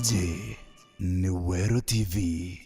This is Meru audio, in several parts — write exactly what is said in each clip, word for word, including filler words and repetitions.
Iji ni Weru T V.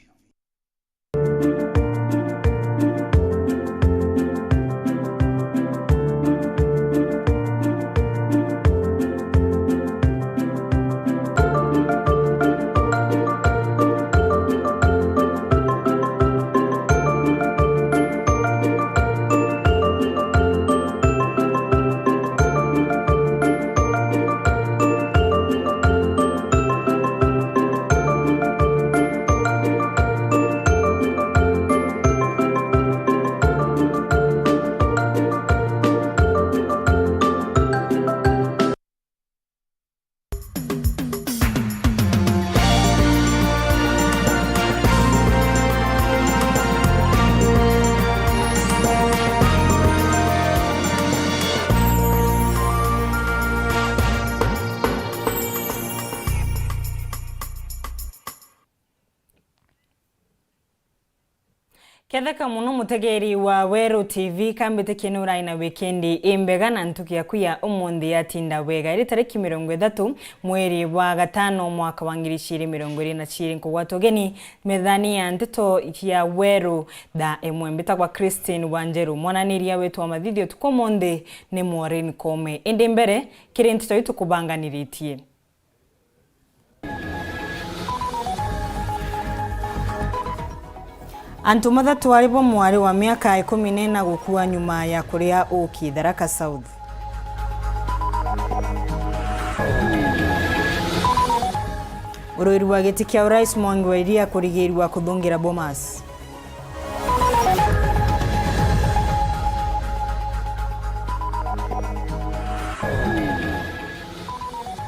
Ketheka mono mutegeeri wa Weru T V, kambitikie ni urai na wikendi imbega na ntuku yaku ya umunthi yatinda wega. Iri tariki mirongo ithatu mweri wa gatano mwaka wa ngiri ciiri mirongo iiri na ciiri, nkugwata ugeni methani ya nteto ya Weru thaa imwe. Mbitagwa Christine Wanjeru, mwananiria wetu wa mathithio tuku umunthi ni Maureen Kome. Indi mbere, kiri nteto itukubanganiritie. Antu mathatu ari bo mwari wa miaka ikumi na ina gukua nyuma ya kuria uki Tharaka South. Uruiri wa giti kia urais Mwangi wa Iria kurigirua kuthungira Bomas.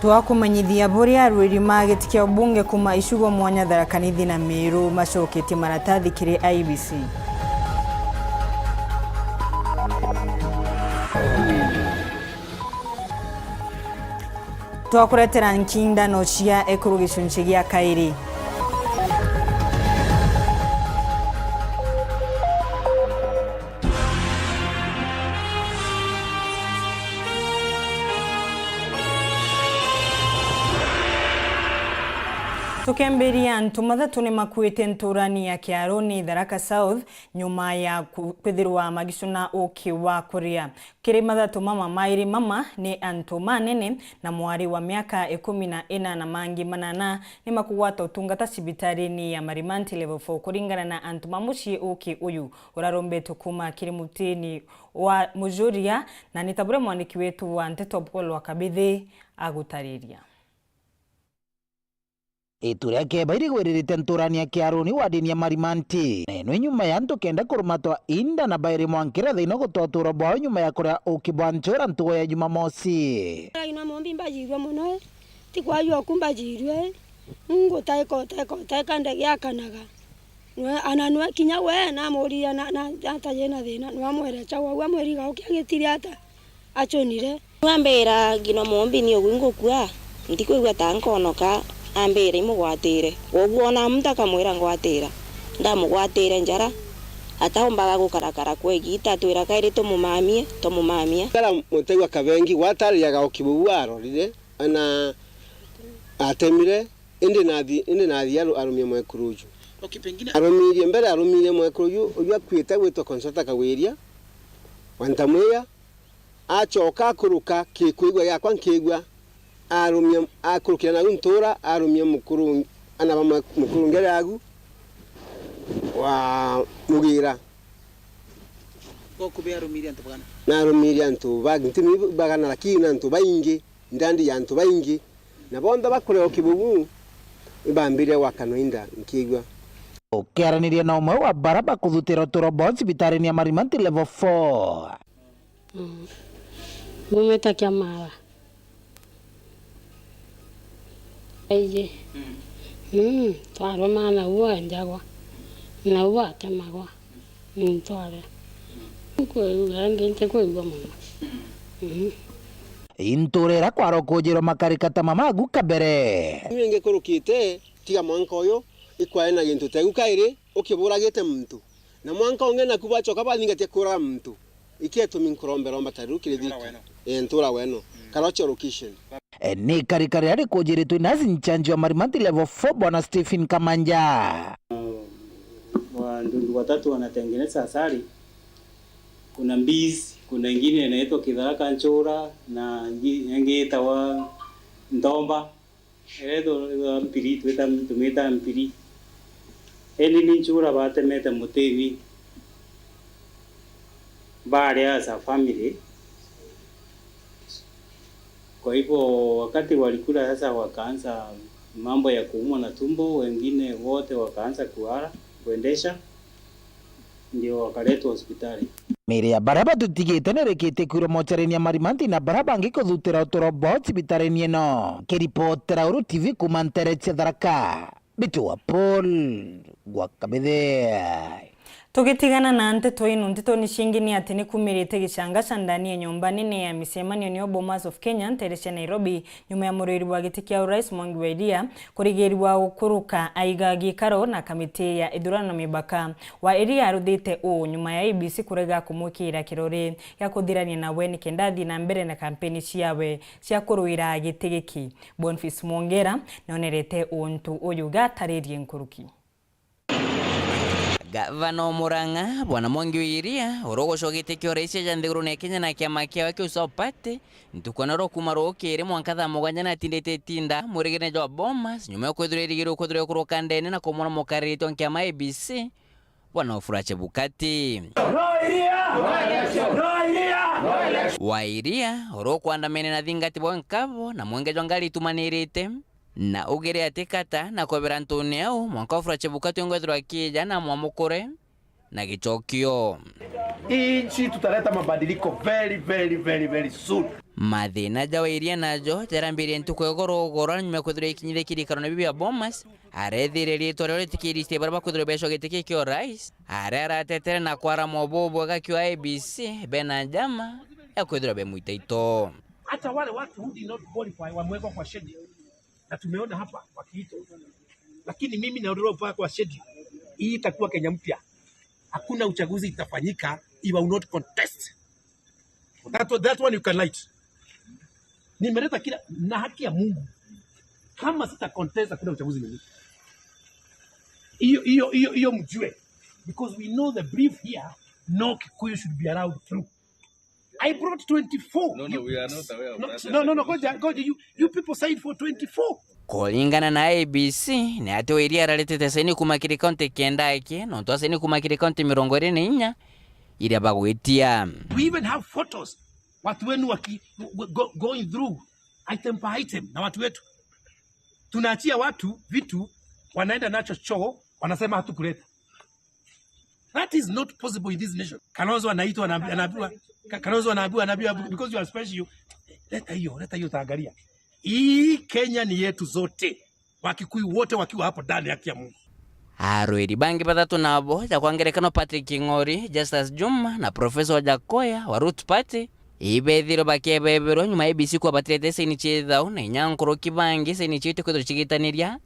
Twakumenyithia buria aruiri ma giti kia ubunge kuuma icigo mwanya Tharaka Nithi na Meru macoketie maratathi kiri I E B C. Twakuretera nkindano cia ekuru gicunci gia kairi. Tukembiria, antu mathatu ni makuite nturani ya Kiaruni, Tharaka South, nyuma ya ku-, kwithirwa magicuna uki wa kuria. Kiri mathatu mama mairi, mama ni antu manene na mwari wa miaka ikumi na ina na mangi manana ni makugwata utungata cibitarini ya Marimanti Level four, kuringana na antu ma mucii uki uyu urarumbitwe kuuma kiri mutini wa Mujuria, na ni ta buria mwandiki wetu wa nteto Paul wa Kabithi agutariria. Itu ria keba irigwiririte nturani ya Kiaruni wadini ya Marimanti, na ino nyuma ya antu kenda kurumatwa inda na bairi mwankira thina gutwa uturo bwao nyuma ya kuria uki bwa nchura ntugo ya Jumamosi. Ino mombi mbajirwe mono, ti kwajua ku mbajirwe, ngutaika, utaika, utaika ndege akanaga. Nwe, ana nwe kinya we namuriria na, na, ata yena thina, nwe amwere chagwa, we amwiriga uki agitire ata? Achunire. Ambira, "Ngino mumbi ni ugwi ngukua, ntikwigua ta nkonoka." Ambira, "Imugwatire." Uguo ona muntu akamwira, "Ngwatira." Ndamugwatire njara, ataumbaga gukarakara kwa igiita, atwira kairi, "Tumumamie, tumumamie." Kara mutegwa kabengi gwatariaga o kibugu arorire, ana atemire, indi nathi, indi nathi aru-, arumie mwekuru uju. Okay, pengine arumirie mbere, arumirie mwekuru uju, uju akuite gwitwa Consolata Kawiria, wa Ntamwiya, Acoka akuruka, kikwigua giakwa nkiigua, arumia, akurukira nau ntura, arumia mukuru, ana ba mwa-, mukuru ngere agu wa Mugira. Gokubi arumirie antu bagana? Narumirie antu ba-, nti bagana, lakini na antu baingi, ndandi ya antu baingi, na bonthe bakurewa kibugu, ibambire gwakanwa inda nkiigua. Ukiaraniria na umwe wa bara bakuthutira uturo bwao cibitarini ya Marimanti Level four. Mm. Mumite Kiamara. Aiji. Mm. Mm, twarumana nau enjagwa. Nau atemagwa. Mm, tware. Kwigua, ngi ntikwigua mono. Mm. Intura ira kwara ukujirwa makarika ta mamagu kabere. Iu ingikurukite, tiga mwanka uyu, ikwae na gintu tegu kairi, ukiburagite muntu. Na mwanka ungi naku bacoka bathingatia kuraga muntu. Iki itumi nkuromberomba ta riu kiri thiki. Ntura weno. Eh, ntura weno. Mm. Karocho location. E, ni karika riria rikujiritwe nasi nchanjo ya Marimanti Level four, Bwana Stephen Kamanja. Wadudu watatu wanatengeneza asali. Kuna mbizi, kuna ingine inaitwa kitharaka nchura, na ingi-, ingi itawa ndomba. Iria itwa-, itwa mpiri, twita, tumita mpiri. Indi ni nchura batemete mutini. Baria as a family. Kwa hivyo, wakati walikula sasa, wakaanza mambo ya kuumwa na tumbo, wengine wote wakaanza kuhara, kuendesha, ndio wakaletwa hospitali. Miiri ya baria batutigite nirikitie kwirwa mochari-ini ya Marimanti na baria bangi kuthutira uturo bwao cibitari-ini ino. Kiripotera Uru T V kuuma ntere cia Tharaka, Bitu wa Paul gwa Kabithe. Tugitigana na nteto ino, nteto ni cingi ni ati ni kumirite gicanga ca ndani ya nyomba nene ya micemanio nio Bomas of Kenya ntere cia Nairobi, nyuma ya murwiri wa giti kia urais Mwangi wa Iria kurigirwa gukuruka aiga gikaro na kamiti ya ithurano na mipaka. Wa Iria aruthite uu nyuma ya A B C kurega kumwikira kirori gia kuthirania nawe nikenda athii na mbere na kampeni ciawe cia kurwira giti giki. Boniface Mwongera nonerete untu uyu gataririe nkuruki. Gavana o Murang'a, Bwana Mwangi wa Iria, uria ugucwa giti kia urais ja nthigurune ya Kenya na kiama kiawe kia Usawa Party, ntuku ya noro kuuma rukiri mwanka thaa mugwanja natindite itinda mwirigirine jwa Bomas, nyuma ya kwithirwa irigirwe kwithirwa ikuruka ndene na kumwona mukariritie wa kiama A B C, Bwana Wafula Chebukati. Wa Iria, uria ukwandamene na thingati bwa nkabo na mwenge jwa ngari itumanirite, na ugire ati kata na kwebera ntune au, mwanka Wafula Chebukati ungwethirwa akija na mwamukure na gicokio. Hii nchi tutaleta mabadiliko very, very, very, very soon. Mathina ja Wa Iria najo jarambirie ntuku ya igoro ugoro nyuma ya kwithirwa ikinyire kirikaro na bibi ya Bomas, arethire riitwa riao ritikirite baria bakwithirwa becwa giti kia urais, aria aratetere na kwarama ubu bwega kio A B C bena njama ya kwithirwa bemwita ito. Hata wale watu who did not qualify wamewekwa kwa schedule. Na tumeona hapa wakiitwa. Lakini mimi naondoa kwa schedule. Hii itakuwa Kenya mpya. Hakuna uchaguzi itafanyika if I will not contest. That, that one you can write. Nimeleta kila na haki ya Mungu. Kama sita contest, hakuna uchaguzi mwingine. Hiyo, hiyo, hiyo, hiyo mjue. Because we know the brief here, no Kikuyu should be allowed through. I brought twenty-four. No, no, You we are not aware of no, that. No, no, no, goja, goja, you, you people signed for twenty-four. Kuringana na A B C, ni ati Wa Iria araretete saini kuuma kiri kaunti kenda aki, nontu asaini kuuma kiri kaunti mirongo iri na inya iria bagwitia. We even have photos. Watu wenu waki, go, going through item per item na watu wetu. Tunaachia watu vitu, wanaenda nacho choo, wanasema hatukuleta. That is not possible in this nation. Kalonzo anaitwa, anaambi-, anaambiwa, Ka-, Kalonzo anaambiwa, anaambiwa, "Because you are special, leta hiyo, leta hiyo, utaangalia." Hii Kenya ni yetu zote. Wakikuyu wote wakiwa hapo ndani, haki ya Mungu. Arwiri bangi bathatu nabo, ja kwa ngerekano Patrick King'ori, Justus Juma na Professor Wajakoya wa Root Party, ibethirwe bakiebeberwa nyuma ya A B C kwabatirete saini cia ithau na inya nkuruki bangi saini ciao itikwithirwa cigitaniria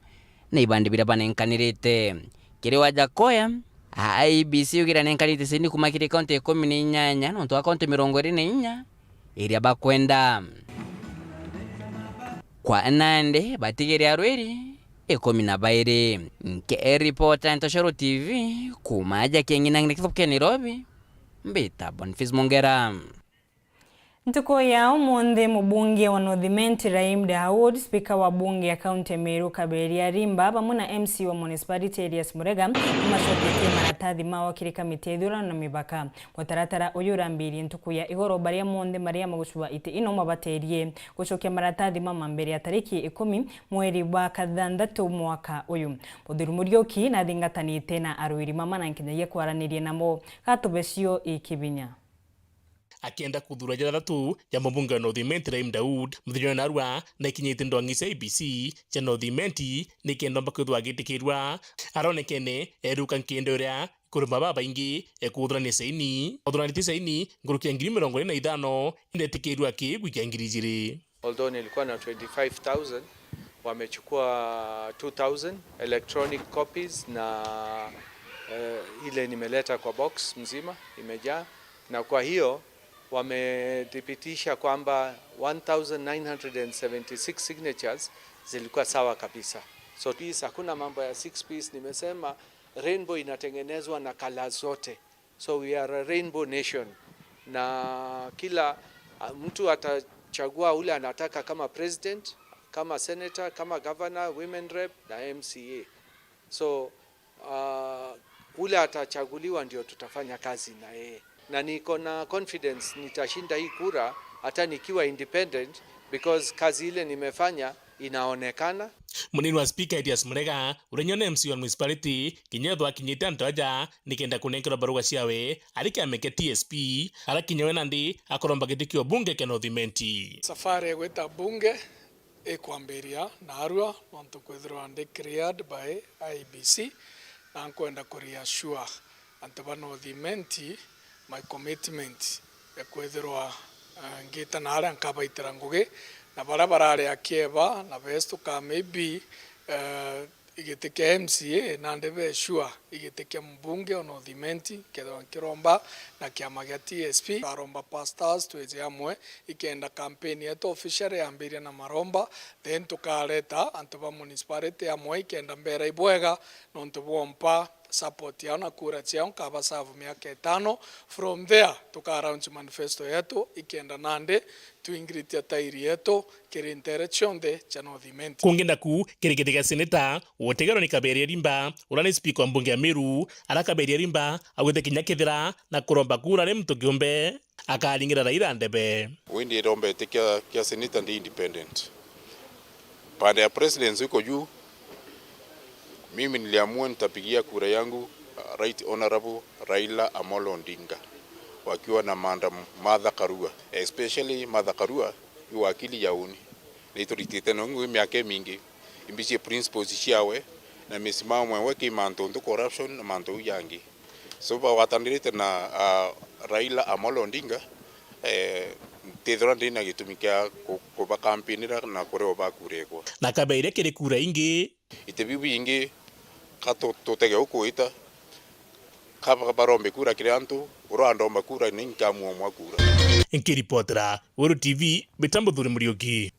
na ibandi biria banenkanirite. Kiri Wajakoya, A I B C yugire anenkanite saini kuuma kiri kaunti ikumi na inyanya nontu wa kaunti mirongo iri na inya iria bakwenda. Kwa nandi batigire arwiri ikumi na bairi. Nkiripota Ntoshoro T V kuuma aja Kieng'ina ngina kithuku kia Nairobi, mbita Boniface Mongera. Ntuku ya umunthi, mubunge wa North Imenti Rahim Dawood, spika wa bunge ya kaunti ya Meru Kaberia Rimba, bamwe na M C wa municipality Elias Murega, nimacoketie maratathi mao kiri kamiti ya ithurano na mibaka. Mutaratara uyu urambirie ntuku ya igoro, baria monthe maria magucua iti ino mabaterie gucokia maratathi mama mbere ya tariki ikumi mweri wa kathanthatu mwaka uyu. Muthuri Muriuki nathingatanite na arwiri mama na nkinyagia kwaraniria namo. Gatubecio ikibinya. Akienda kuthura jathatu ja mubunge wa North Imenti Rahim Dawood, muthenya wa narua na ikinyite ndwang'i cia A I E B C cia North Imenti nikenda omba kwithwa agitikirwa. Aronekene eruka nkindi uria kuruma babaingi ekuthurania saini. Uthuranitie saini nkuruki ya ngiri mirongo iri na ithano, indi etikirwa akigwikia ngiri ijiri. Although nilikuwa na twenty-five thousand, wamechukua two thousand electronic copies na, eh, ile nimeleta kwa box mzima imejaa, na kwa hiyo Wamethibitisha kwamba one thousand nine hundred and seventy-six signatures zilikuwa sawa kabisa. So this, hakuna mambo ya six Ps. Nimesema rainbow inatengenezwa na colors zote. So we are a rainbow nation. Na kila, ah, mtu atachagua ule anataka kama president, kama senator, kama governor, women rep na M C A. So, ah, ule atachaguliwa ndio tutafanya kazi na yeye. Na niko na confidence nitashinda hii kura hata nikiwa independent, because kazi ile nimefanya inaonekana. Munini wa Speaker Elias Murega, uria nyo ni M C wa municipality, kinya ethwa akinyite antu aja nikenda kunenkerwa baruga ciawe, ari kiama kia T S P, arakinya we nandi akoromba giti kia ubunge kia North Imenti. Safari ya gwita bunge ikwambiria narua, nontu kwithirwa ndi cleared by I E B C, na nkwenda ku reassure antu ba North Imenti my commitment ya kwithirwa, eh, ngita na aria nkabaitira ngugi, na baria barari akieba na beestuka maybe, eh, igiti kia M C A, nandi be sure igiti kia mbunge o North Imenti, kethirwa nkiromba na kiama gia T S P, nkaromba pastors twije amwe, ikenda campaign yetu officially yambiria na maromba, then tukareta antu ba municipality amwe, ikenda mbera ibwega nontu bwompa support yao na kura ciao, nkaba serve miaka itano. From there, tuka launch manifesto yetu, ikenda nandi twingiritia tairi yetu kiri ntere cionthe cia North Imenti. Kungi naku, kiri giti gia seneta, gutegerwa ni Kaberia Rimba, uria ni speaker wa mbunge ya Meru, ara Kaberia Rimba augite kinya kethira na kuromba kura ni muntu kiumbe, akaringira Raila ndebe. Wi ndirombete kia, kia seneta ndi independent. Pande ya presidency iko juu, mimi niliamua nitapigia kura yangu, uh, Right Honorable Raila Amolo Odinga, wakiwa na Madam Martha Karua, especially Martha Karua, yu wakili ya uni. Nituritite na ngugi miaka imingi, imbicie principles ciawe na misimamo mwewe ki mantu ntu corruption na mantu jau jangi. So, bagwatanirite na, ah, Raila Amolo Odinga, eh, ntithirwa ndina gitumi kia ku-, kubakampinira na kuria ubakurekwa. Na kabeire kiri kura ingi. Iti biu bingi, ka tu-, tutege ukwita, ka ba-, barombe kura kiri antu, uria andomba kura ni nkamuomwa kura. Nkiripotera Weru T V, mbita Muthuri Muriuki.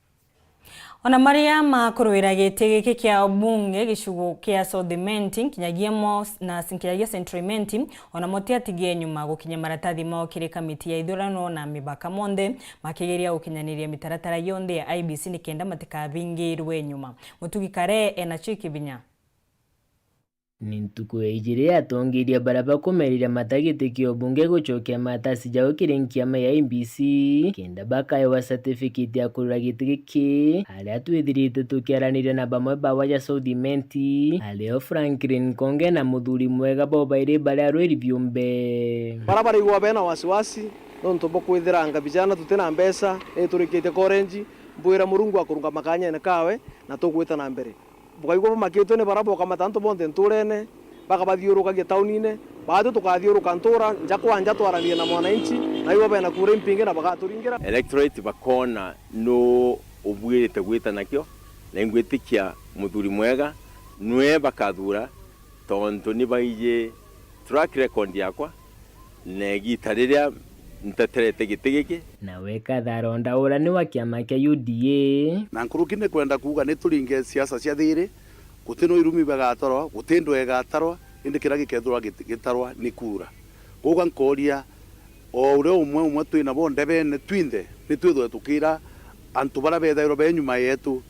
Ona maria makuruira giti giki kia ubunge gicigo kia South Imenti, nkinyagia mo na nkinyagia Central Imenti, ona mo tiatigie nyuma gukinyia maratathi mao kiri kamiti ya ithurano na mibaka monthe, makigeria gukinyaniria mitaratara yonthe ya I E B C nikenda matikabingirwe nyuma. Mutugi Kare ena cio ikibinya. Ni ntuku ya ijiri ya atongeria baria bakumeriria mata giti kia ubunge gucokia matasi jao kiri nkiama ya I E B C, kenda bakaewa certificate ya kurira giti giki, aria twithirite tukiaraniria na bamwe bawa ja South Imenti, ario Franklin Konge na Muthuri Mwega, bo bairi baria rwiri biumbe. Baria baraigua bena wasiwasi nontu bwa kwithira anga vijana tutina mbeca, ni turikitie college, mbwira Murungu akurunga makanyene kawe na tugwita na mbere. Bukaigua bumakitwe ni baria bokamata antu bonthe nturene, bakabathiurukagia taunine. Baatwi tukathiuruka ntura nja kwa nja twaranirie na mwananchi, na ibo bena kura impingi na bagaturingira. Electorate bakona nu ubuirite gwita nakio, na ingwitikia Muthuri Mwega nwe bakathura, tontu ni baiji track record yakwa, na igita riria nteterete giti giki. Nawe Kathara Ondaura ni wa kiama kia U D A. Na nkuruki ni kwenda kuuga ni turinge siasa cia thiiri, guti no irumi bagatarwa, guti ndwa igatarwa, indi kiria gikethirwa git-, gitarwa ni kura. Kuuga nkoria, o uria umwe umwe twina bo ndebene twinthe, ni twithwe tukira antu baria bethairwa be nyuma yetu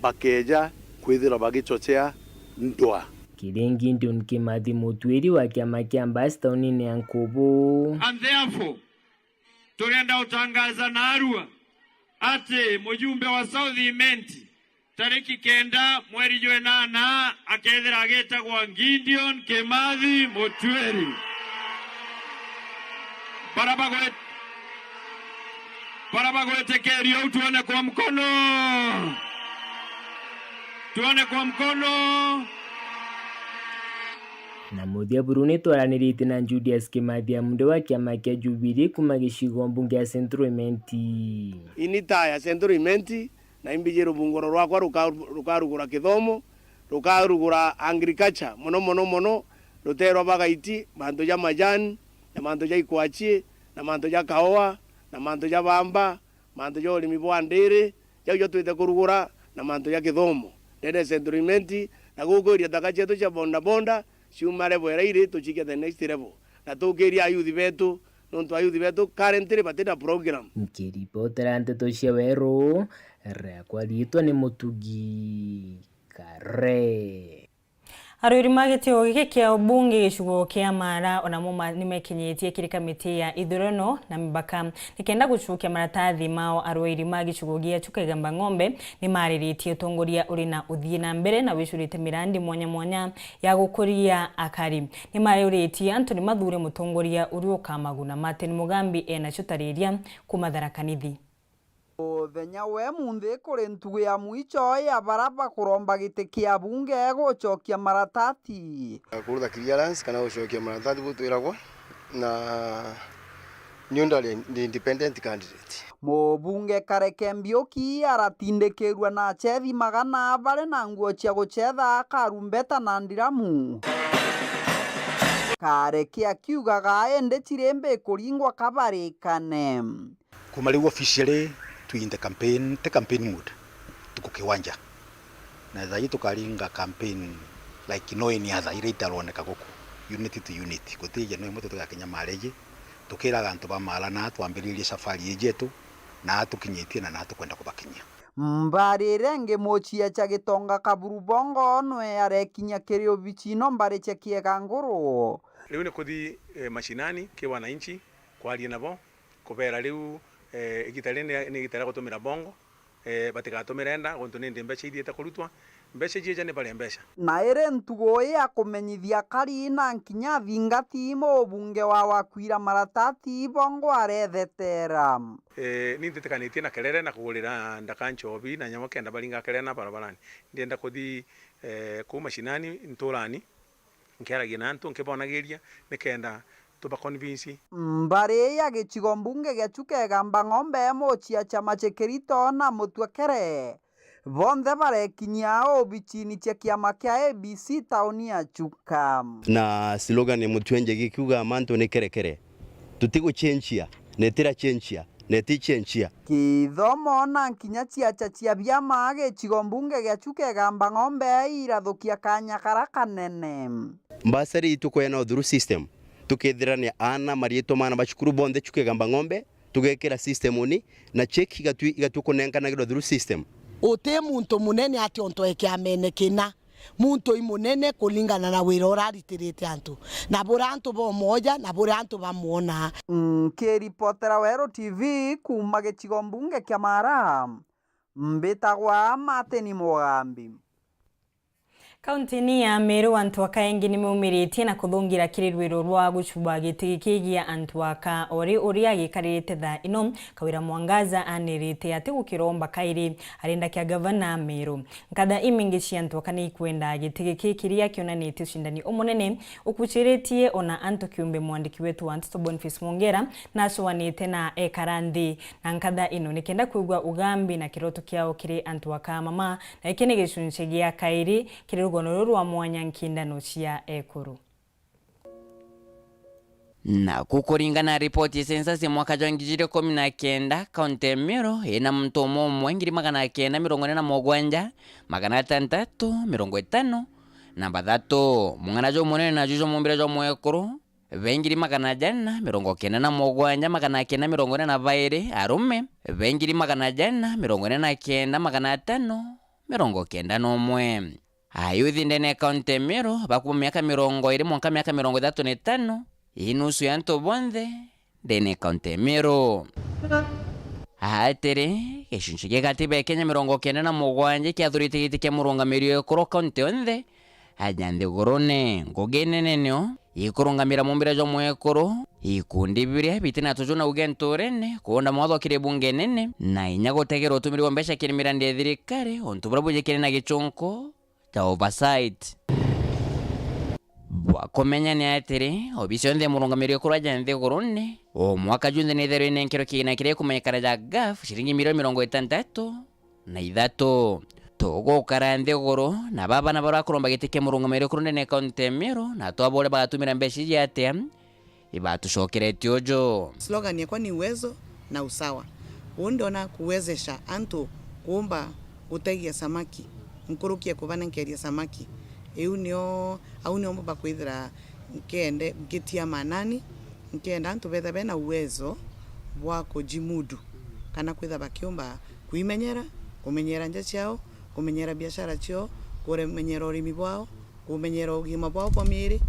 bakeja kwithirwa bagichochea ndwa. Kiri Gideon Kimathi, mutwiri wa kiama kia Mbasi taunine ya Nkubu. And therefore, turenda gutangaza narua ati mujumbe wa South Imenti, tariki kenda mweri jwa inana, akethira agitagwa Gideon Kimathi Mutwiri. Bara bagwe-, bara bagwitikiria u tuone kwa mkono. Tuone kwa mkono. Na muthia buru ni twaranirite na Julius Kimathi Amunde wa kiama kia Jubilee kuma gicigo mbunge ya Central Imenti. Ini ta ya Central Imenti, na imbiji rubunguro rwakwa ruka-, rukarugura kithomo, rukarugura agriculture, mono, mono, mono, ruterwa bagaiti, mantu ja majani, na mantu ja ikwachi, na mantu ja kaoa, na mantu ja bamba, mantu ja urimi bwa ndiri, jau ja twite kurugura, na mantu ja kithomo. Ndene Central Imenti, na guku iria thaka cietu cia boda boda, ciuma level iria iri, tucikie the next level. Na tukiria ayuthi betu, nontu ayuthi betu currently batina program. Nkiripotera nteto cia Weru, riakwa riitwa ni Mutugi Kare. Arwiri ma gitigo giki kia ubunge gicigo kia Mara onamo ma-, nimekinyitie kiri kamiti ya ithurano na mibaka nikenda gucukia maratathi mao. Arwiri ma gicigo gia Chuka Igamba Ng'ombe nimariritie utongoria uri na uthii na mbere na wicurite mirandi mwanya mwanya ya gukuria akari. Nimariritie antu nimathure mutongoria uria ukamaguna. Martin Mugambi ena ciutariria kuma Tharaka Nithi. Muthenya we munthi kuri ntugu ya mwicho ya bara bakuromba giti kia bunge gucokia maratati. Kurutha clearance kana gucokia maratati butwiragwa na niundu ari ndi independent candidate. Mubunge Kareke Mbiuki aratindikirua na achethi magana bari na nguo cia guchetha, karumbeta na ndiramu. Kareke akiugaga indi cirimbi kuringwa kabarikane. Kuma riu officially twi in the campaign, ti campaign mode, tuko kiwanja. Na thaa ii tukaringa campaign like no any other iria itaroneka guku, unit to unit. Gutija no imwe tugakinya Mareji, tukiraga antu ba Mara na twambiririe safari iji yetu, na tukinyitie na, na tukwenda kubakinyia. Mbari iria ingi muchia cha Gitonga Kaburu Bongo nwe arekinya kiri obici no mbari cha Kiega Nguru. Riu ni kuthi, eh, mashinani ki wananchi, kwaria nabo, kubeera riu, eh, igita riri ni, ni igita ria gutumira bongo, eh, batigatumire nda, guntu nindi mbeca ithiite kurutwa, mbeca iji ija ni baria mbeca. Na iri ntugu ii ya kumenyithia akari na nkinya athingati, mubunge wa Wakwira Maratati bongo arethetera. Eh, ni ntitikanitie na kerere na kugurira ndaka nchobi na nyamo kenda baringa kerere na barabarani. Ndienda kuthi, eh, kuu mashinani, nturani, nkiaragia na antu, nkibonagiria, nikenda tuba convince. Mbari ya gicigo mbunge gia Chuka Igamba Ng'ombe, muchia cha Machikirito na Mutwekere, bonthe barekinyia obichini cia kiama kia A B C tauni ya Chuka. Na slogan ya Mutwenje gikiuga mantu ni kerekere. Tutiguchenchia, na itira chenchia, na itichenchia. Kithomo na nkinya ciacha cia biama gicigo mbunge gia Chuka Igamba Ng'ombe irathukia kanya kara kanene. Mbasari itu kwena through system. Tukethirania aana, mariitwa ma aana ba cukuru bonthe Chuka Igamba Ng'ombe, tugekira system uni, na check igatu-, igatua kunenkanagirwa through system. Uti muntu munene ati untu e kiamene kina. Muntu i munene kuringana na wira uria aritirite antu, na buria antu bomoja, na buria antu bamwona. Nkiripotera Weru T V kuuma gicigo mbunge kia Mara, mbitagwa Martin Mugambi. Kaunti-ini ya Meru, antu aka engi ni meumiritie na kuthungira kiri rwiro rwa gucuba giti giki gia antu aka, ori uria gikaririte thaa ino. Kawira Mwangaza anirite ati gukiromba kairi arenda kia gavana Meru. Nkatha imingi cia antu aka ni ikwenda giti giki kiria kionanitie ucindani umunene ukuciritie ona antu kiumbe. Mwandiki wetu wa nteto Boniface Mwongera nacoanite na ekara nthi na nkatha ino nikenda kwigua ugambi na kiroto kiao kiri antu aka mama, na giki ni gicunci gia kairi kiri rugano ruru rwa mwanya nkindano cia ekuru. Naku kuringana na ripoti ya census ya mwaka jwa ngiri igiri ikumi na kenda, kaunti ya Meru ina muntu umwe umwe ngiri magana kenda mirongo ina na mugwanja, magana atantatu mirongo itano na bathatu. Mung'ana jumunene naju jwa mumbire jwa mwekuru, be ngiri magana jana mirongo kenda na mugwanja, magana kenda mirongo ina na bairi, arume, be ngiri magana jana mirongo ina na kenda, magana atano mirongo kenda na umwe. Ayuthi ndene ya kaunti ya Meru ba kuuma miaka mirongo iri mwanka miaka mirongo ithatu na itano, ii nusu ya antu bonthe ndene ya kaunti ya Meru. Atiri, gicunci gia gatiba ya Kenya mirongo kenda na mugwanja kiathurite giti kia murungamiri wa ekuru kaunti yonthe aja nthigurune. Ngugi nene nio ikurungamira mumbire jwa mwekuru, ikundi biria biti na tuju na uge nturene, kuunda mawatho kiri bunge nene, na inya gutegera utumiri bwa mbeca kiri mirandi ya thirikari, untu buria bwijikire na gichunku ja oversight. Bwa kumenya ni atiri, obisi yonthe ya murungamiri wa ekuru aja nthigurune, o mwaka junthe ni itherwa inenkerwe kigina kiria gikumenyekana ja gaf, ciringi milioni mirongo itantatu na ithatu. Tugukara nthiguru na baba na baria bakuromba giti kia murungamiri wa ekuru ndene ya kaunti ya Meru, na twaba uria bagatumira mbeca iji atia, ibatucokeretie uju. Slogan yakwa ni uwezo, na usawa. Uu ndiona kuwezesha antu kuumba gutegia samaki, nkuruki ya kubanenkeria samaki. Iu nio, au nio mbakwithira nkende, ngitia manani, nkenda antu betha bena uwezo bwa kujimudu, kana kwitha bakiumba kwimenyera, kumenyera nja ciao, kumenyera biashara ciao, kumenyera urimi bwao, kumenyera ugima bwao bwa miiri,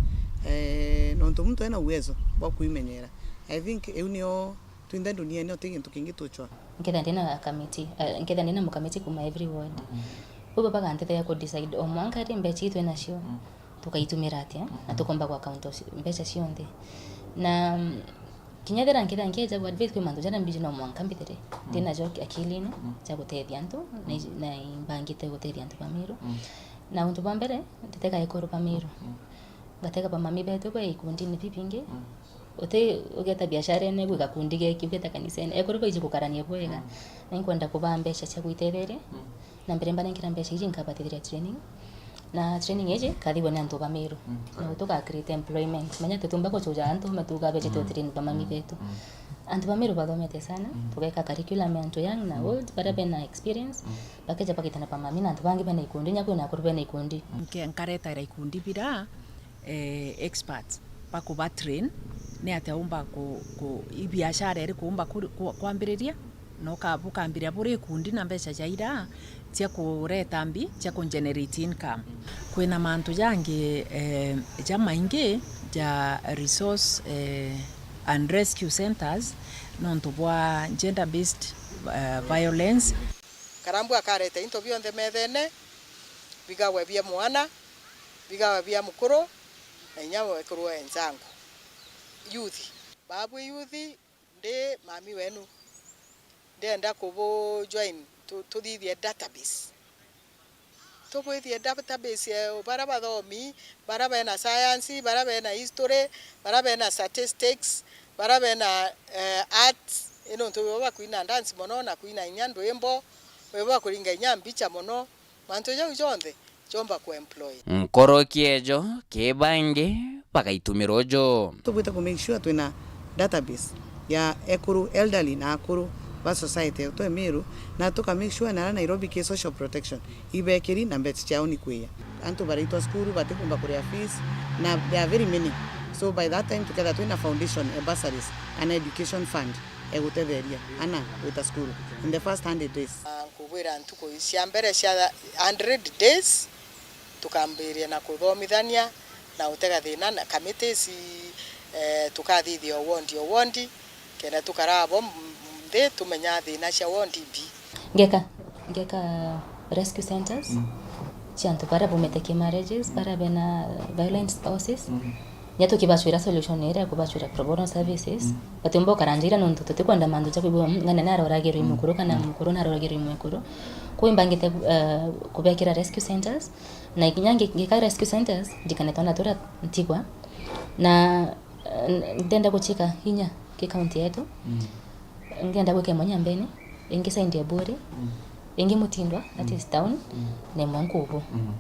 eh, nontu muntu ena uwezo bwa kwimenyera. I think iu nio twinthe nduniene, uti gintu kingi tuchwa. Nketha ndina kamiti, eh, nketha ndina mukamiti kuma every ward. Mm. Bo bagantetheria ku decide o mwanka ri mbecha ii twinacio, mm, tukaitumira atia, na, mm, tukomba ku account o ci-, mbecha cionthe. Na, mm, kinya ethira nkethira nkieja ku advise kwi mantu jaria mbiji no mwanka mbithire, mm, ndinajo akilini, mm, ja gutethia antu, na ij-, na imbangite gutethia antu ba Meru. Mm. Na untu bwa mbere, nditega ekuru ba Meru. Mm. Ngatega bamami betu be ikundine bibingi. Mm. Uti ugeta biasharene, gwi gakundi geki, ugeta kanisene, ekuru baiji gukarania bwega. Mm. Na inkwenda kubaa mbecha cia gwitetheria. Mm. Na mbere mbanenkera mbecha iji, nkabatithia training. Na training iji ikathithua ni antu ba Meru. Mm. Na utu ga create employment. Menya tutiumba guchuja antu, matuga beji, mm, tutrain bamami, mm, betu. Mm. Antu ba Meru bathomete sana, mm, tugeka curriculum ya antu young na, mm, old, baria bena experience, mm, bakeja bakitana bamami na antu bangi bena ikundi, nya kwina akuru bena ikundi. Nke-, nkaretaira ikundi bira, eh, experts ba kuba train, ni atia umba ku, ku, i biashara iriku umba ku, ku, kwambiriria, na uka-, bukambiria buri ikundi na mbecha ja ira cia kureta mbi cia ku generate income. Kwina mantu jangi, eh, jamaingi ja resource, eh, and rescue centers nontu bwa gender based, eh, violence. Karambu akareta into bionthe methene, bigawe bia mwana, bigawe bia mukuru, na inya wekuru wenzangu. Youth. Babu youth, ndi mami wenu. Ndienda kubu join, tu-, tuthithie database. Tubwithie database ya baria bathomi, baria bena science, baria bena history, baria bena statistics, baria bena, eh, arts, i nontu webo bakwina dance mono na kwina inya ndwimbo, webo bakuringa inya mbicha mono. Mantu jau jonthe jomba kuemploy. Nkoroki ejo, ki bangi bagaitumira uju. Tubwite ku make sure twina database ya ekuru, elderly na akuru ba society yetu e Meru, na tuka make sure nara Nairobi ki social protection, ibekiri na mbecha ciao ni kwiya. Antu baraitwa cukuru batikumba kuria fees, na there are very many. So by that time tukethira twina foundation, e bursaries, kana education fund egutetheria ana gwita cukuru in the first hundred days. Na nkubwira ntuku cia mbere cia hundred days, tukambiria na kuthomithania na utega thina na committees, eh, tukathithia o ward o ward, kenda tukaraa bo m-, nthi tumenya thina cia ward imbi. Ngeka, ngeka rescue centers, mm, cia antu baria baumite ki marriages, mm, baria bena violent spouses. Mm. Nya tukibacwira solution iria ya kubacwira pro bono services, mm, batiumba gukara nja ira nontu tutikwenda mantu ja kwigua, mm, ng'ana naroragirwe, mm, mukuru kana, mm, mukuru naroragirwe mwekuru. Kwou imbangite, eh, kubekira rescue centers, na kinya ngi-, ngika rescue centers, ndikane twana turia ntigwa, na, eh, ndenda guchika inya ki county yetu. Mm. Ngenda gwika imwe Nyambene, ingi side ya Buri, mm, ingi Mutindwa, that, mm, is town, mm, na imwe Nkubu. Mm.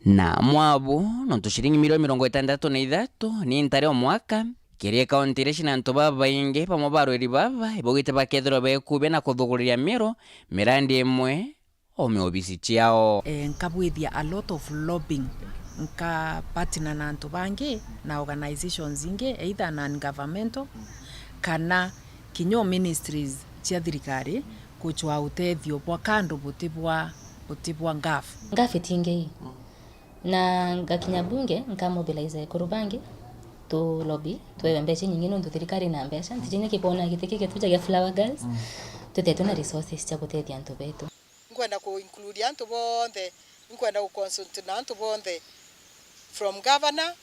Na mwabu, nontu ciringi milioni mirongo itandatu na ithatu ni ntare o mwaka, kiri kaunti iria cina antu babaingi, bamwe ba arweri baba ibaugite bakethirwa bekubia na kuthuguriria Meru mirandi imwe o miobisi ciao. Eh, nkabwithia a lot of lobbying, nka partner na antu bangi na organizations ingi, either non-governmental kana kinya o ministries cia thirikari, kuchwa utethio bwa kando buti bwa, buti bwa ngafu. Ngafu itingi. Mm. Na ngakinya bunge, nka mobilize ekuru bangi, tu lobby, twewe mbecha inyingi nontu thirikari ina mbecha. Ntiji niki kwona giti kiki tujagia Flower Girls, mm, tutetwe na resources cia gutethia antu betu. Nkwenda ku include antu bonthe, nkwenda ku consult na antu bonthe, from governor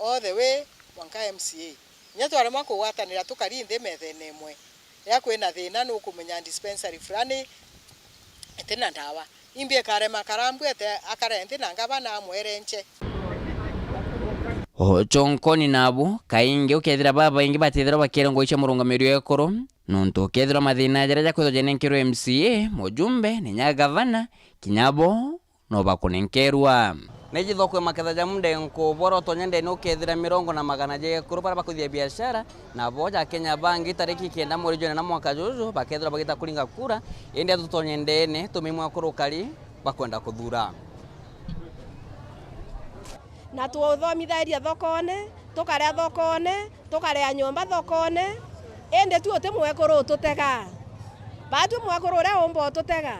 all the way mwanka M C A. Inya twaremwa kugwatanira tukari nthi methene imwe, riria kwina thina nukumenya dispensary fulani itina ndawa. Imbi ikarema Karambwete akare nthi na ngavana amwerenche. O chonkoni nabu, kaingi ukethira babaingi batithirwa bakirengwa icia murungamiri wa ekuru, nontu ukethirwa mathina jaria jakwithwa janenkerwe M C A, mujumbe, na inya gavana, kinya bo no bakunenkerwa. Neji thoko ya Maketha ja Mundenku, bwara utonya ndene ukethira mirongo na magana ja ekuru baria bakuthithia biashara, na bo ja Kenya bangi tariki kenda mweri jwa inana mwaka juju bakethirwa bagita kuringa kura, indi atutonye ndene tumimwe ekuru ukari bakwenda kuthura. Na tuthomithagia thokone, tukaria thokone, tukaria nyomba thokone, indi tu uti mwekuru ututega. Batwi mwekuru uria umba ututega,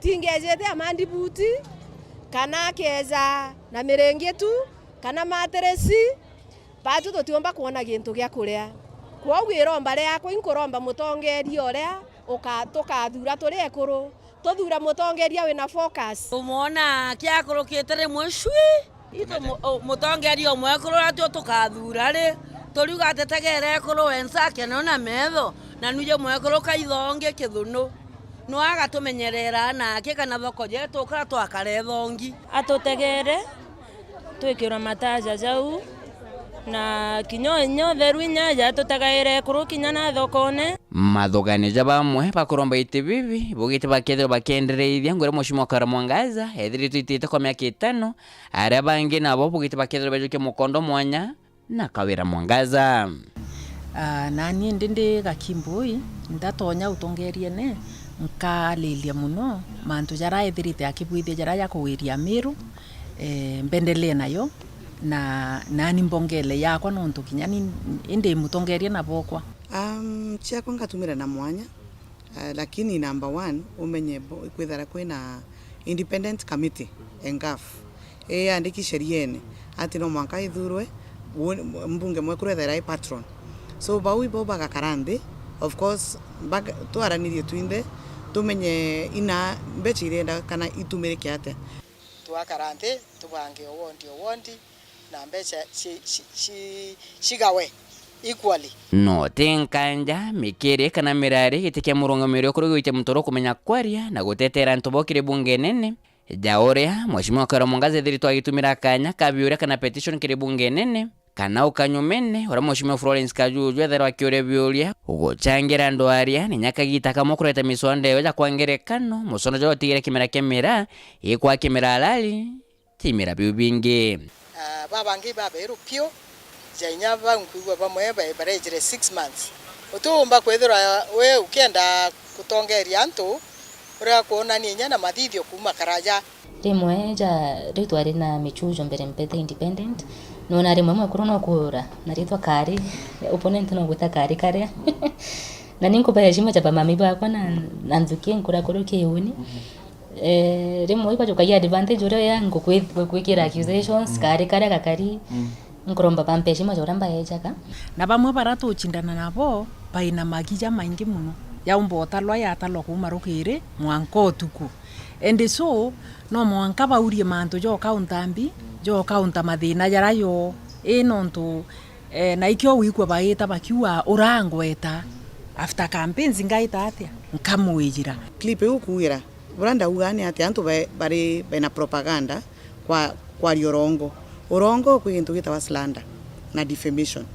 tingejite amandibuti, kana akeja na miringi tu, kana matirisi, batwi tutiumba kwona gintu gia kuria. Kwoguo iromba riakwa inkuromba mutongeria uria uka-, tukathura turi ekuru, tuthura mutongeria wina focus. Umwona kiakurukite rimwe cwi, itu mu-, u-, mutongeria umwe ekuru uria tuo tukathura ri, turiuga ati tegera ekuru wensa akenwa na metho, na nuje mwekuru kaithongi kithunu. No agatumenyerera nake kana thoko jetu ukara twakara ithongi. Atutegere, twikirwa mataja jau, na kinya inya utheru inya aja atutagaire ekuru kinya na thokone. Mathugani ja bamwe bakuromba iti bibi bugite bakethirwa bakiendereithia nguria Mheshimiwa Kawira Mwangaza ethiritwe itite kwa miaka itano, aria bangi nabo bugite bakethirwa bejukia mukondo mwanya na Kawira Mwangaza. Ah, nani indi ndi Gakimbui, ndatonya utongeriene, nkalilia muno mantu jaria ethirite akibwithia jaria ja kuwiria Miru, eh, mbendelee nayo, na nani mbongele yakwa nontu kinya ni indi mutongeria na bokwa. Um, ciakwa ngatumira na mwanya, ah, lakini number one, umenye bo-, kwithira kwina independent committee, ENGAF, iyandiki sheriene ati no mwanka ithurwe, wo-, mbunge mwekuru ethaira i patron. So, bau ibo bagakara nthi, of course, baga-, twaranirie twinthe, tumenye ina mbeca irenda kana itumirike atia. Twakara nthi, tubange o wondi o wondi, na mbeca ci-, ci-, ci-, cigawe equally. No ti nkanja, mikiri kana mirari giti kia murungamiri ukuru gwitia muntoro kumenya kwaria na gutetera antu bo kiri bunge nene, ja uria Mheshimiwa Kawira Mwangaza ethiritwe agitumira kanya ka biuria kana petition kiri bunge nene, kana ukanyumene uria Mheshimiwa Florence Kajuju ethairwa akiuria biuria, guchangira andu aria ni nya kagita kamwe kureta miswanda iyo ja kwa ngerekano, muswanda juria utigire kimera kia miraa, ikwa kimera halali, kimera biu bingi. Ah, babangi baberu piu, ja inya bau nkwigua bamwe ba-, barejire six months. Utiumba kwithirwa we ukienda gutongeria antu, uria kwonania inya na mathithio kuuma karaja. Rimwe ja, riu twari na michujo mbere mpete independent, nona rimwe mwekuru no kuura, na ritwa kari, opponent no gwita kari karia. Na ni nkuba heshima ja bamami bakwa na, na nthuki nkura kuru kiuni. Eh, rimwe ibajukagia advantage uria ya ngukwi-, gwikira accusations, kari karia gakari. Nkuromba bampe heshima ja uria mbaejaga. Na bamwe baria tucindana nabo baina magi jamaingi muno, yaumba utalwa yatalwa kuuma rukiri mwanka utuku. And so, no mwanka baurie mantu ja ukaunta mbi, ja ukaunta mathina jaria yo. Ii nontu, eh, na ikio wigua baita bakiuga, "Urangweta, after campaigns ngaita atia? Nkamwijira." Clip iu kuugira, buria ndauga ni ati antu be-, bari, bena propaganda kwa, kwaria urongo. Urongo kwi gintu gitawa slander na defamation.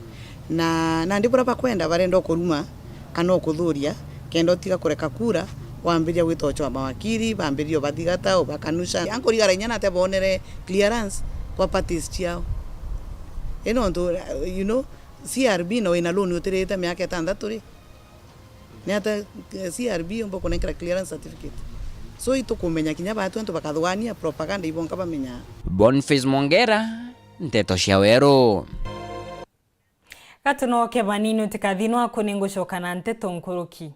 Na nandi buria bakwenda, barenda ukuruma kana ukuthuria, kenda utiga kureka kura, wambiria gwita uchoa mawakiri, bambiria ubathigata, ubakanusha. Ankurigara inya nate bonere clearance kwa parties ciao. Ino ntu, you know, C R B no wina loan utirite miaka itantatu ri? Ni ata, eh, C R B yumba kunenkera clearance certificate? So, itukumenya kinya batu antu bakathugania propaganda ibonka bamenya. Boniface Mongera, Nteto cia Weru. Gatunoke banini utikathino aku ningucoka na nteto nkuruki.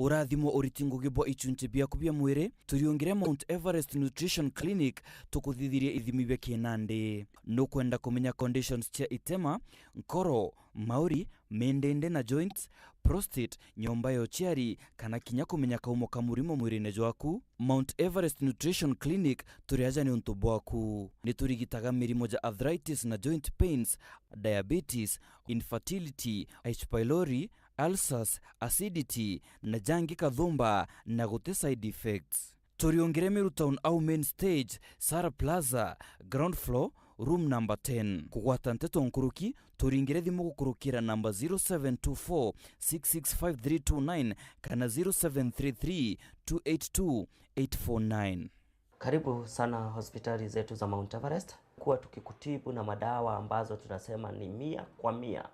Urathimo uriti ngugi bwa ichunchi biaku bia mwiri, turiungire Mount Everest Nutrition Clinic tukuthithirie ithimi bia kinandi. Nukwenda kumenya conditions cia itema, nkoro, mauri, mindindi na joints, prostate, nyomba ya uciari, kana kinya kumenya kaumo ka murimo mwirine jwaku? Mount Everest Nutrition Clinic turi aja niuntu bwaku. Ni turigitaga mirimo ja arthritis na joint pains, diabetes, infertility, H. pylori, ulcers, acidity, na jangi kathumba, na guti side effects. Turiungire Meru Town au main stage, Sara Plaza, ground floor, room number ten. Kugwata nteto nkuruki, turingire thimu gukurukira namba zero seven two four six six five three two nine kana zero seven three three two eight two eight four nine. Karibu sana hospitali zetu za Mount Everest. Kuwa tukikutibu na madawa ambazo tunasema ni mia kwa mia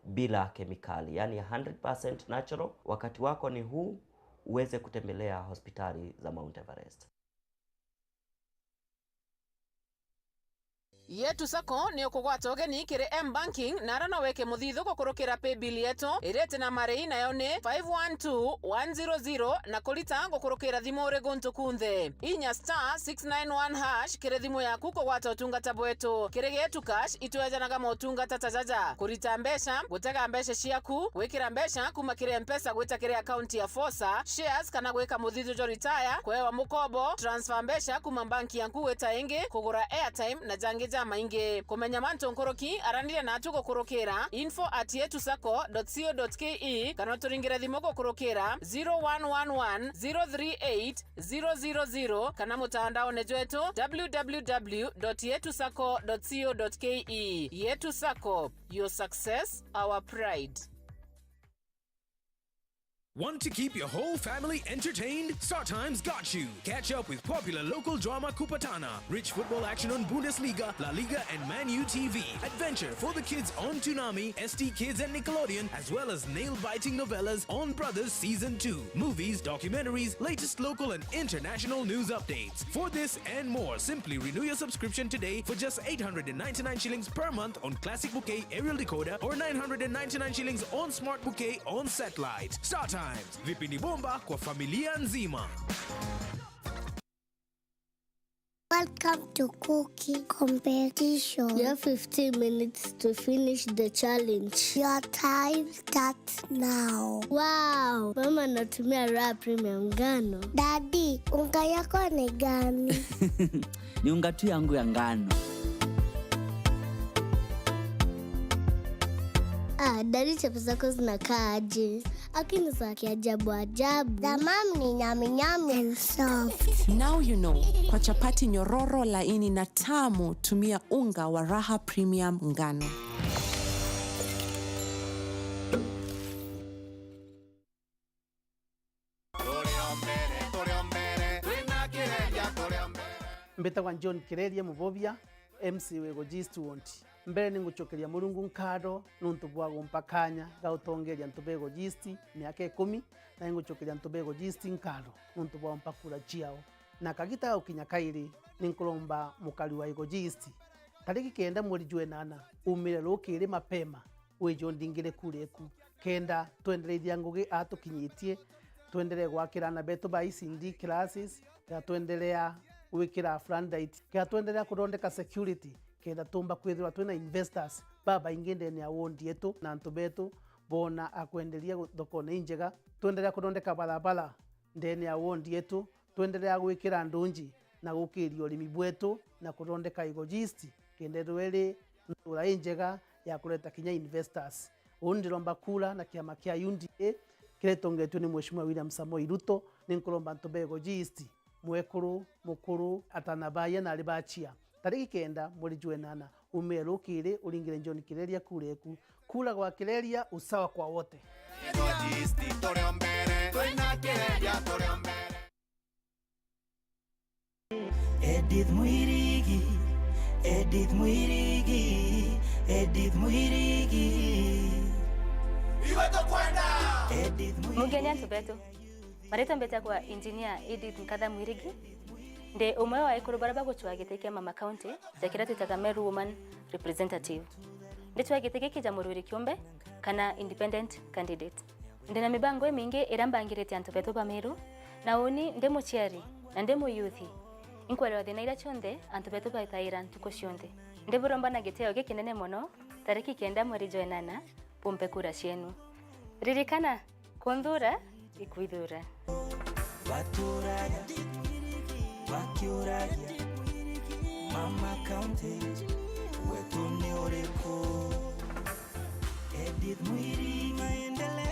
bila kemikali, yani hundred percent natural. Wakati wako ni huu uweze kutembelea hospitali za Mount Everest. Yetu Sacco ni ukugwata ugeni kiri M-Banking, na ara no wike muthithu gukurukira paybill yetu iriti na marei, nayo ni five one two one zero zero, na kurita gukurukira thimu uri guntu kunthe. Inya star six nine one hash kiri thimu yaku kugwata utungata bwetu. Kiri Getu Cash, itwejanaga motungata ta jaja: kurita mbeca, gutega mbeca ciaku, gwikira mbeca kuma kiri M-Pesa gwita kiri akaunti ya Fosa, shares kana gwika muthithu jwa retire, kwewa mukobo, transfer mbeca kuma banki yaku gwita ingi, kugura airtime na jangi jamaingi. Kumenya mantu nkuruki, araniria natu gukurukira info at yetu sacco dot co dot ke kana uturingire thimu gukurukira zero one one one zero three eight zero zero zero kana mutandaone jwetu w w w dot yetu sacco dot co dot ke. Yetu Sacco, your success, our pride. Want to keep your whole family entertained? StarTimes got you. Catch up with popular local drama Kupatana, rich football action on Bundesliga, La Liga, and Man U T V, adventure for the kids on Toonami, S T Kids and Nickelodeon, as well as nail-biting novellas on Brothers Season two, movies, documentaries, latest local and international news updates. For this and more, simply renew your subscription today for just eight hundred and ninety-nine shillings per month on Classic Bouquet aerial decoder or nine hundred and ninety-nine shillings on Smart Bouquet on satellite. StarTimes, vipindi bomba kwa familia nzima. Welcome to cooking competition. You have fifteen minutes to finish the challenge. Your time starts now. Wow, mama anatumia Raha Premium ngano. Daddy, unga yako ni gani? Ni unga tu yangu ya ngano. Ah, Daddy, chapo zako zinakaa aje? Lakini za kiajabu ajabu. The mom ni nyami nyami and soft. Now you know, kwa chapati nyororo, laini na tamu, tumia unga wa Raha Premium ngano. Mbitagwa John Kireria Mubobia, M C wa Igoji East Ward. Mbere ni ngucokeria Murungu nkatho nuntu bwa gumpa kanya ga utongeria antu ba Igoji East miaka ikumi, na ni ngucokeria antu ba Igoji East nkatho nuntu bwa gumpa kura ciao. Na kagita gagukinya kairi, ni nkuromba mukari wa Igoji East, tariki kenda mweri jwa inana, umire rukiri mapema, wije undingire kura eku, kenda twendereithia ngugi aa tukinyitie, twenderee gwakira aana betu ba E C D classes, kenda twenderea gwikira floodlight, kenda twenderea kuthondeka security, kenda tuumba kwithirwa twina investors babaingi ndene ya ward yetu, na antu betu boona a kwenderia gu-, thokone injega, twenderea kuthondeka barabara ndene ya ward yetu, twenderea gwikira ndunji na gukiria urimi bwetu na kuthondeka Igoji East, kenda ithirwa iri ntura injega ya kureta kinya investors. Uu ndiromba kura na kiama kia U D A kiria gitongetue ni Mheshimiwa William Samoei Ruto. Ni nkuromba antu ba Igoji East, mwekuru, mukuru, atana baaya na ari bachia, tariki kenda mweri jwa inana, umire rukiri uringire John Kireria kura eku. Kura kwa Kireria, usawa kwa wote. Igoji East turi o mbere, twina Kireria turi o mbere. Edith Mwirigi, Edith Mwirigi, Edith Mwirigi. Iwe tukwenda. Edith Mwirigi. Mugeni antu betu. Maritwa mbetagwa Engineer Edith Nkatha Mwirigi. Ndi umwe wa ekuru baria bagucwaa giti kia Mama County, ja kiria twitaga Meru Woman Representative. Ndicwaa giti giki ja murwiri kiumbe kana independent candidate. Ndi na mibango imingi iria mbangirite antu betu ba Meru, na uni ndi muciari na ndi muyuthi, inkwererwa thina iria cionthe antu betu baithaira ntuku cionthe. Ndiburomba na gitio gikinene mono, tariki kenda mweri jwa inana, bumpe kura cienu. Ririkana, kunthuura ikwithuura. Baturagia, bakiuragia, Mama County, wetu ni uriku? Edith Mwirigi, maendeleo.